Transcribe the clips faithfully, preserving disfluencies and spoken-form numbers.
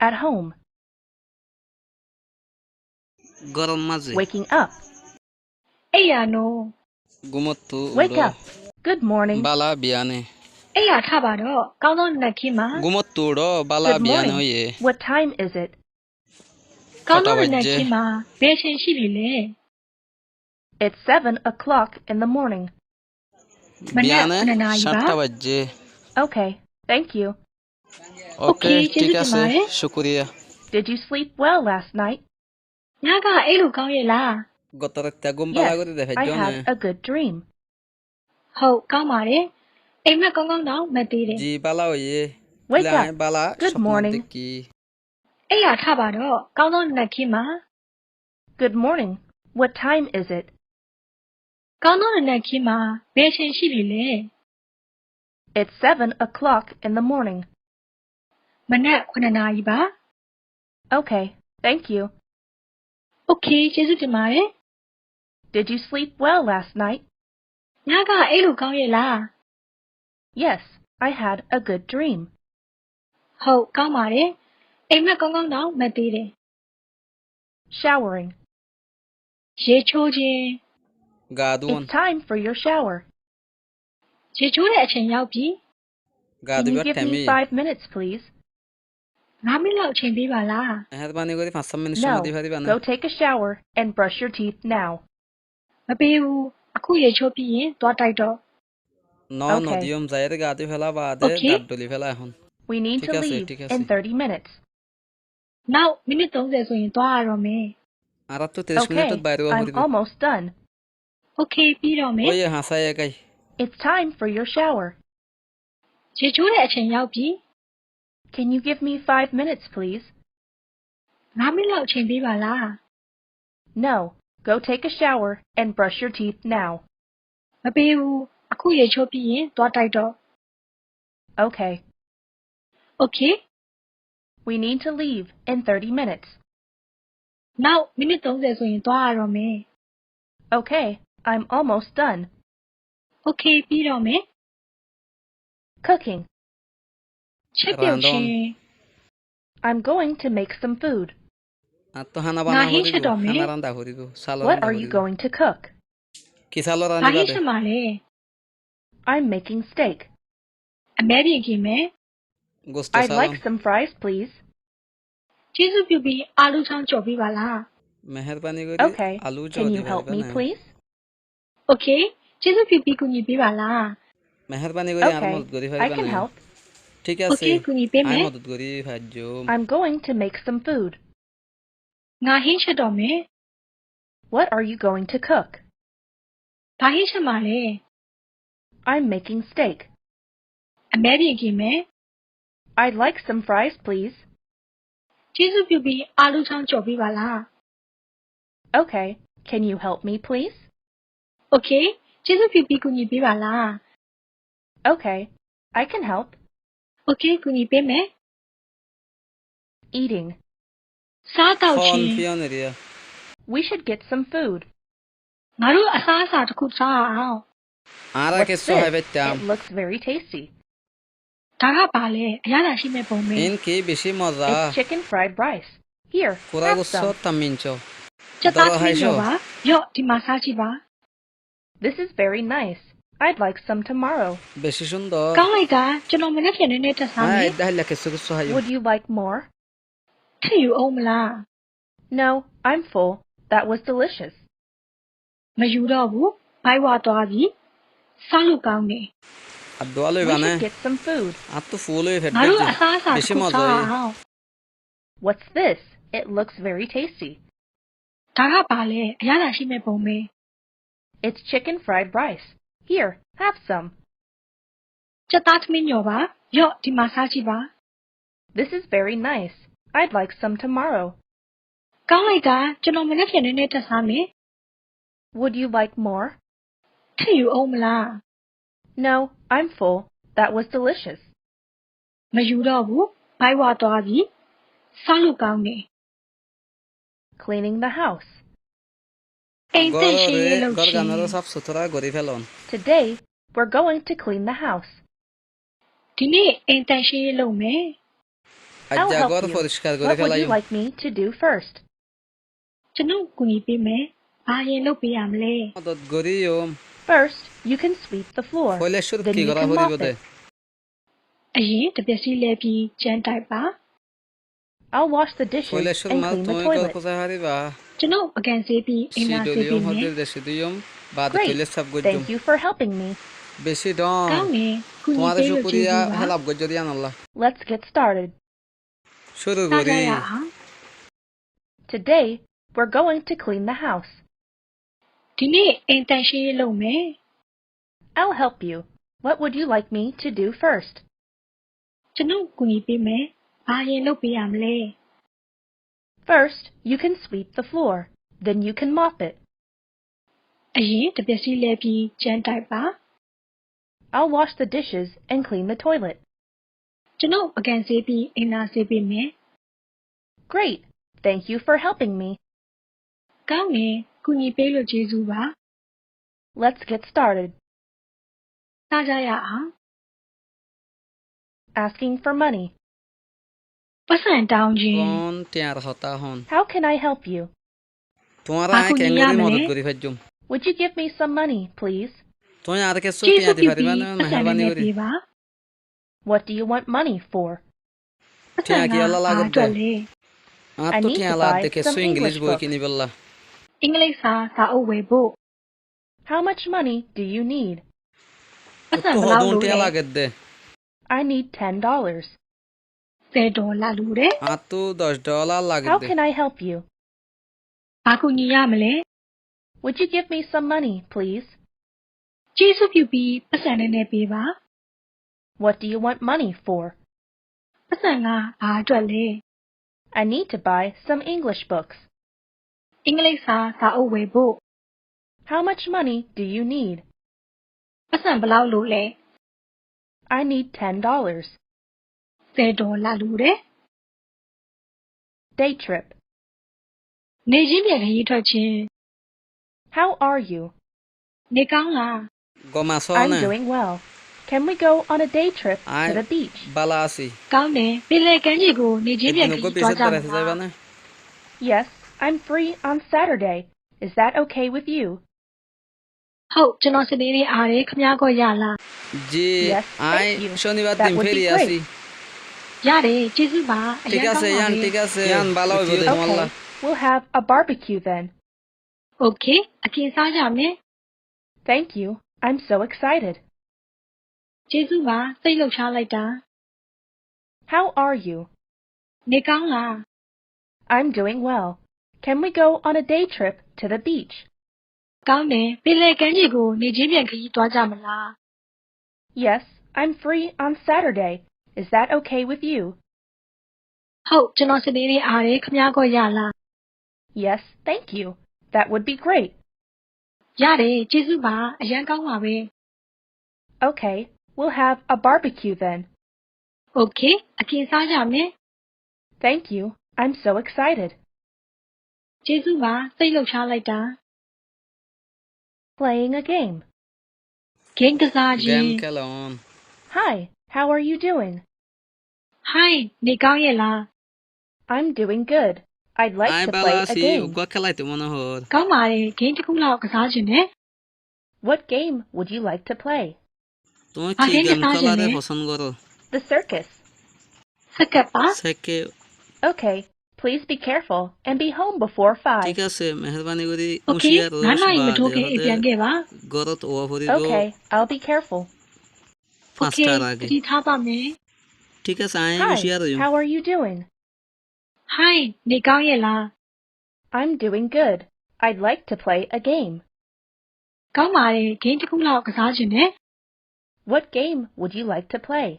At home. Gór or mazé. Waking up. အိပ်ရာနိုး။ Gúmottu uçó. Wake up. Good morning. Bála biyane. အိပ်ရာထပါတော့၊ ကောင်းသောနံနက်ခင်းပါ။ Gúmottu uçó, bála biyane óiye. Good morning. What time is it? ကောင်းသောနံနက်ခင်းပါ။ Kota bajje? ဘယ်အချိန်ရှိပြီလဲ။ It's seven o'clock in the morning. မနက်ခုနစ်နာရီပါ။ Biyane sátta bajje. Okay, thank you. Okay, ကျေးဇူးတင်ပါတယ်။ Thík asé, cúkuriya. Did you sleep well last night? ညကအိပ်လို့ကောင်းရဲ့လား။ Goto raitta gúm bála gorí de faijjó né? Yes, I had a good dream. ဟုတ်၊ ကောင်းပါတယ်။ အိပ်မက်ကောင်းကောင်းတောင်မက်သေးတယ်။ Ji, bála óiye. Wake up. Good morning. Toile añí bála sópno dekkí. အိပ်ရာထပါတော့၊ ကောင်းသောနံနက်ခင်းပါ။ Good morning. What time is it? ကောင်းသောနံနက်ခင်းပါ။ ဘယ်အချိန်ရှိပြီလဲ။ It's seven o'clock in the morning. မနက်ခုနစ်နာရီပါ။ Okay, thank you. Okay, ကျေးဇူးတင်ပါတယ်။ Did you sleep well last night? ညကအိပ်လို့ကောင်းရဲ့လား။ Yes, I had a good dream. ဟုတ်၊ ကောင်းပါတယ်။ အိပ်မက်ကောင်းကောင်းတောင်မက်သေးတယ်။ Showering. ရေချိုးခြင်း။ Gaduwan. It's time for your shower. ရေချိုးတဲ့အချိန်ရောက်ပြီ။ Can you give me five minutes, please? ငါးမိနစ်လောက်အချိန်ပေးပါလား။ Meherbani gorí fañs minit somoi di faribá né? No. Go take a shower and brush your teeth now. မပေးဘူး။ အခုရေချိုးပြီးရင်သွားတိုက်တော့။ No, no, okay. Diyum, zaiyóre ga dúi féla baade dant dhuli féla ehón. Thík asé, thík asé. We need to leave in thirty minutes. နောက်မိနစ်သုံးဆယ်ဆိုရင်သွားရတော့မယ်။ Añárattú tiríc minit ot bair ówa foribó. Okay, I'm almost done. Okay, ပြီးတော့မယ်။ Óiye, hañsái ekai. It's time for your shower. ရေချိုးတဲ့အချိန်ရောက်ပြီ။ Can you give me five minutes, please? ငါးမိနစ်လောက်အချိန်ပေးပါလား။ No, go take a shower and brush your teeth now. မပေးဘူး။ အခုရေချိုးပြီးရင်သွားတိုက်တော့။ Okay. Okay. We need to leave in thirty minutes. နောက်မိနစ်သုံးဆယ်ဆိုရင်သွားရတော့မယ်။ Okay, I'm almost done. Okay, ပြီးတော့မယ်။ Cooking. ချက်ပြုတ်ခြင်း။ Randon. I'm going to make some food. Añáttu hána bana foribó, hána randa foribó, sál randa foribó. What are you going to cook? Ki sál randibá de? ဘာဟင်းချက်မှာလဲ။ I'm making steak. အမဲပြင်ကင်မယ်။ Gosto sál. I'd like some fries, please. ကျေးဇူးပြုပြီးအာလူးချောင်းကြော်ပေးပါလား။ Meherbani gorí. Okay, can you help me, please? Okay, ကျေးဇူးပြုပြီးကူညီပေးပါလား။ Meherbani gorí, añár modot gorí faribá né? Okay, I can help. Thík asé, okay, ကူညီပေးမယ်။ Añí modot gorí faijjum. I'm going to make some food. ငါဟင်းချက်တော့မယ်။ What are you going to cook? ဘာဟင်းချက်မှာလဲ။ I'm making steak. အမဲပြင်ကင်မယ်။ I'd like some fries, please. ကျေးဇူးပြုပြီးအာလူးချောင်းကြော်ပေးပါလား။ Okay, can you help me, please? Okay, ကျေးဇူးပြုပြီးကူညီပေးပါလား။ Okay, I can help. Okay, ကူညီပေးမယ်။ Eating. စားသောက်ခြင်း။ Fon fiyon eriya. We should get some food. ငါတို့အစားအစာတစ်ခုစားရအောင်။ Añára kessú hái faittám. What's this? It looks very tasty. ဒါကဘာလဲ။ အရသာရှိမဲ့ပုံပဲ။ Iín ki? Beci moza. It's chicken fried rice. Here, have some. Kura gossór tamminco. ကြက်သားသမင်းညော်ပါ။ ရော့၊ ဒီမှာစားကြည့်ပါ။ This is very nice. I'd like some tomorrow. Beci cúndor. ကောင်းလိုက်တာ။ ကျွန်တော်မနက်ဖြန်နည်းနည်းထပ်စားမယ်။ Añí aijja háilla kessú kessú háiyum. Would you like more? ထပ်ယူဦးမလား။ No, I'm full. That was delicious. မယူတော့ဘူး။ ဗိုက်ဝသွားပြီ။ စားလို့ကောင်းတယ်။ Addúa loibá né? We should get some food. Añáttu fuul óiye, fet bóijje. ငါတို့အစားအစာတစ်ခုစားရအောင်။ Beci moza óiye. What's this? It looks very tasty. ဒါကဘာလဲ။ အရသာရှိမဲ့ပုံပဲ။ It's chicken fried rice. Here, have some. ကြက်သားသမင်းညော်ပါ။ ရော့၊ ဒီမှာစားကြည့်ပါ။ This is very nice. I'd like some tomorrow. ကောင်းလိုက်တာ။ ကျွန်တော်မနက်ဖြန်နည်းနည်းထပ်စားမယ်။ Would you like more? ထပ်ယူဦးမလား။ No, I'm full. That was delicious. မယူတော့ဘူး။ ဗိုက်ဝသွားပြီ။ စားလို့ကောင်းတယ်။ Cleaning the house. အိမ်သန့်ရှင်းရေးလုပ်ခြင်း။ Górore, górganóre sáf sutára gorí felon. Today, we're going to clean the house. ဒီနေ့အိမ်သန့်ရှင်းရေးလုပ်မယ်။ I'll help you. What would you like me to do first? ကျွန်တော်ကူညီပေးမယ်။ ဘာအရင်လုပ်ပေးရမလဲ။ Modot gorí yóm. First, you can sweep the floor. Foila cúrut ki gorá foribó de? အရင်တံမြက်စည်းလှည်းပြီးကြမ်းတိုက်ပါ။ I'll wash the dishes and clean the toilet. Foila cúrut tuñí gór fúzai faribá. ကျွန်တော်ပန်းစည်းပြီးအိမ်သာစည်းပေးမယ်။ Sidhuli yóm, hoddíl de sidhu yóm, baade toilet saf goijjóm. Great. Thank you for helping me. Beci dhoóñr. ကောင်းတယ်။ ကူညီပေးလို့ကျေးဇူးပါ။ Tuáñre cúkuriya, hélap goijjó de yíanolla. Let's get started. Cúru gorí. စကြရအောင်။ Today, we're going to clean the house. ဒီနေ့အိမ်သန့်ရှင်းရေးလုပ်မယ်။ I'll help you. What would you like me to do first? ကျွန်တော်ကူညီပေးမယ်။ ဘာအရင်လုပ်ပေးရမလဲ။ First, you can sweep the floor. Then you can mop it. အရင်တံမြက်စည်းလှည်းပြီးကြမ်းတိုက်ပါ။ I'll wash the dishes and clean the toilet. ကျွန်တော်ပန်းစည်းပြီးအိမ်သာစည်းပေးမယ်။ Great. Thank you for helping me. ကောင်းတယ်။ ကူညီပေးလို့ကျေးဇူးပါ။ Let's get started. စကြရအောင်။ Asking for money. ပိုက်ဆံတောင်းခြင်း။ Kón tiañr hotá hoón. How can I help you? Tuáñre aññí keéngorí modot gorí faijjóm? Would you give me some money, please? Tuñí añáre kessú tiañ di faribá né, meherbani gorí? What do you want money for? Tiañ kiyólla lagedde? Añáttu tiañ lagedde kessú Ingilíc boi kinibólla. Ingilíc saá saá óu webó. How much money do you need? Óttu hodún tiañ lagedde? I need ten dollars. Sed dhola lode. Añáttu doc dhola lagedde. How can I help you? Aññí kiyólla lagedde? Would you give me some money, please? Césú piu bí poisón nene peba. What do you want money for? Poisón baá atuat le? I need to buy some English books. Ingilíc saá saá óu webó. How much money do you need? Poisón baá lode? I need ten dollars. Sed dhola lode. Day trip. နေချင်းပြန်ခရီးထွက်ခြင်း။ How are you? နေကောင်းလား။ Gom asó né? I'm doing well. Can we go on a day trip to the beach? Aññí bála así. ကောင်းတယ်။ ပင်လယ်ကမ်းခြေကိုနေချင်းပြန်ခရီးသွားကြမလား။ Yes, I'm free on Saturday. Is that okay with you? ဟုတ်၊ ကျွန်တော်စနေနေ့အားတယ်။ ခင်ဗျားကောရလား။ Ji, aññí cónibar din féri así. ရတယ်၊ ကျေးဇူးပါ။ အရမ်းကောင်းပါပဲ။ Thík asé, yían bála óibo de tuáñlla. Okay, we'll have a barbecue then. Okay, အကင်စားကြမယ်။ Thank you. I'm so excited. ကျေးဇူးပါ။ စိတ်လှုပ်ရှားလိုက်တာ။ How are you? နေကောင်းလား။ I'm doing well. Can we go on a day trip to the beach? ကောင်းတယ်။ ပင်လယ်ကမ်းခြေကိုနေချင်းပြန်ခရီးသွားကြမလား။ Yes, I'm free on Saturday. Is that okay with you? ဟုတ်၊ ကျွန်တော်စနေနေ့အားတယ်။ ခင်ဗျားကောရလား။ Yes, thank you. That would be great. ရတယ်၊ ကျေးဇူးပါ။ အရမ်းကောင်းပါပဲ။ Okay, we'll have a barbecue then. Okay, အကင်စားကြမယ်။ Thank you. I'm so excited. ကျေးဇူးပါ။ စိတ်လှုပ်ရှားလိုက်တာ။ Playing a game. Game ကစားခြင်း။ Game ကစားခြင်း။ Hi, how are you doing? Hi, နေကောင်းရဲ့လား။ I'm doing good. I'd like to play a game. Aññí bála así, uggwá kéla aitó mone hoór. ကောင်းပါတယ်။ Game တစ်ခုလောက်ကစားချင်တယ်။ What game would you like to play? Tuñí ki game kéla fosón goró? The circus. Circus ပါ။ Circus. Okay, please be careful and be home before five. Thík asé, meherbani gorí úñciyar óiyo. Okay, ငါးနာရီမထိုးခင်အိမ်ပြန်ခဲ့ပါ။ Górot uwá foribó. Okay, I'll be careful. Fañstar age. Okay, သတိထားပါမယ်။ Thík asé, aññí úñciyar óiyum. Hi, how are you doing? Hi, နေကောင်းရဲ့လား။ I'm doing good. I'd like to play a game. ကောင်းပါတယ်။ Game တစ်ခုလောက်ကစားချင်တယ်။ What game would you like to play?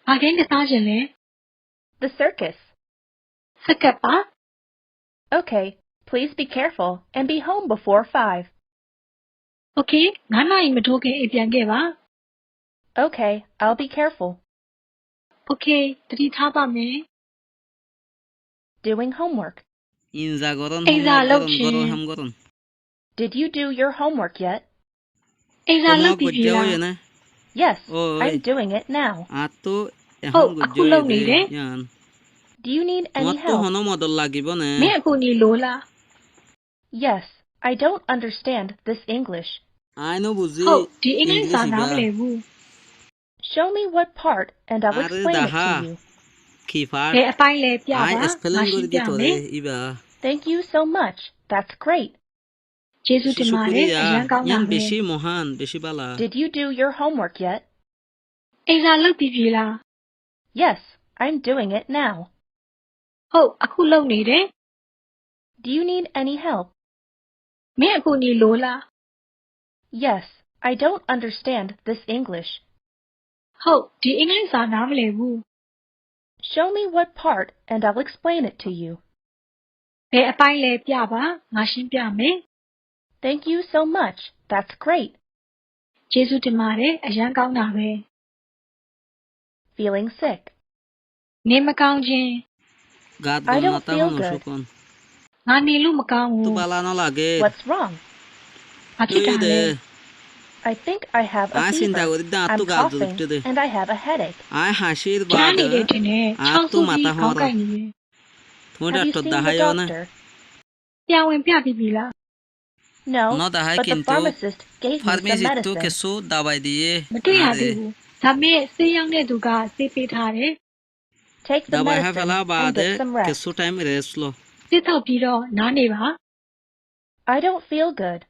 ဘာ game ကစားချင်လဲ။ The circus. Circus ပါ။ Okay, please be careful and be home before five. Okay, ငါးနာရီမထိုးခင်အိမ်ပြန်ခဲ့ပါ။ Okay, I'll be careful. Okay, သတိထားပါမယ်။ Doing homework. အိမ်စာလုပ်ခြင်း။ Did you do your homework yet? အိမ်စာလုပ်ပြီးပြီလား။ Yes, I'm doing it now. ဟုတ်၊ အခုလုပ်နေတယ်။ Do you need any help? မင်းအကူအညီလိုလား။ Yes, I don't understand this English. ဟုတ်၊ ဒီအင်္ဂလိပ်စာနားမလည်ဘူး။ Show me what part and I'll explain it to you. ဘယ်အပိုင်းလဲပြပါ၊ ငါရှင်းပြမယ်။ Thank you so much. That's great. ကျေးဇူးတင်ပါတယ်။ အရမ်းကောင်းတာပဲ။ Did you do your homework yet? အိမ်စာလုပ်ပြီးပြီလား။ Yes, I'm doing it now. ဟုတ်၊ အခုလုပ်နေတယ်။ Do you need any help? မင်းအကူအညီလိုလား။ Yes, I don't understand this English. ဟုတ်၊ ဒီအင်္ဂလိပ်စာနားမလည်ဘူး။ Show me what part and I'll explain it to you. ဘယ်အပိုင်းလဲပြပါ၊ ငါရှင်းပြမယ်။ Thank you so much. That's great. ကျေးဇူးတင်ပါတယ်။ အရမ်းကောင်းတာပဲ။ Feeling sick. နေမကောင်းခြင်း။ I don't feel good. ငါနေလို့မကောင်းဘူး။ What's wrong? ဘာဖြစ်တာလဲ။ I think I have a fever. I'm coughing and I have a headache. ဖျားနေတယ်ထင်တယ်။ ချောင်းဆိုးပြီးခေါင်းကိုက်နေတယ်။ Have you seen the doctor? ဆရာဝန်ပြပြီးပြီလား။ No, but the pharmacist gave me some medicine. မတွေ့ရသေးဘူး။ ဒါပေမဲ့ဆေးရောင်းတဲ့သူကဆေးပေးထားတယ်။ Take the medicine and get some rest. ဆေးသောက်ပြီးတော့နားနေပါ။ I don't feel good.